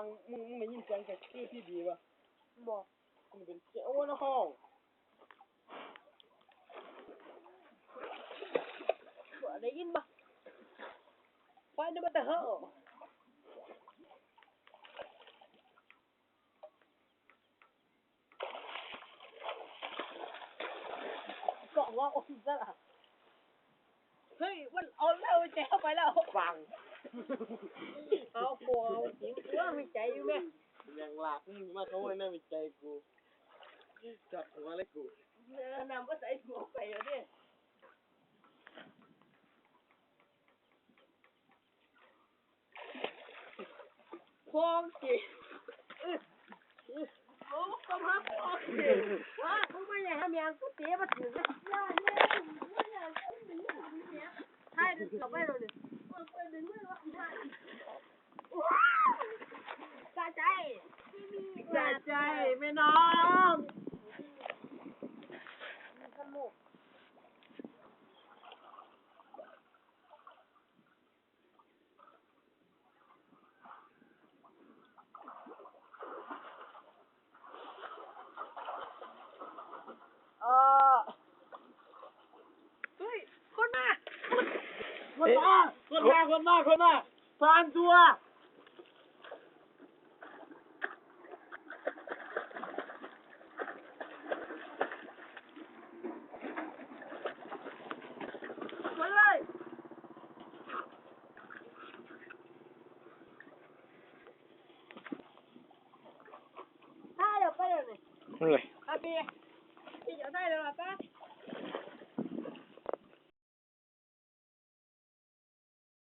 ງ ມຶງ ມຶງໄດ້ຍິນສຽງແກຄືທີ່ດີບໍ່? ບໍ່. ມັນເປັນສຽງ ໂອ້ຍ ນະຮ້ອງ ບໍ່ໄດ້ຍິນບໍ່? ໄຟນະມັນຕະເຮີ. ເກາະຫົວອົນຊະລະ. ເຮີ້ຍ ມັນເອົາແລ້ວ ແຈເຂົ້າໄປແລ້ວ. ຟັງ ເອົາ ເອົາຈິງຕົວະ ມີໃຈຢູ່ແມະ. ແມ່ງລາກ ມາຂະໂມຍແນວມີໃຈກູ ຈັບຫົວເລີຍກູ. ເອີ ນຳມາໃສ່ຫົວໄປເອົາເດ້. ຂອງເກ ໂອ້ ຄວາມຮັກຂອງເກ ຮະ ມຶງມາຫຍັງຫາແມ່ງ ກູເຕະມາຖືກເລີຍ. ຖ່າຍເຂົ້າໄປໂລດນີ້ ສະໃຈ ສະໃຈແມ່ນ້ອງ. ເອີ ເຮີ້ຍ ຄົນມາ ຄົນມາ ຄົນມາ ຄົນມາ ຄົນມາ ສາມຕົວ. ໄປເລີຍ ໄປແລ້ວ ໄປແລ້ວນີ້ ເອີ ໄປພີ່ ໄປແລ້ວ ໄປ.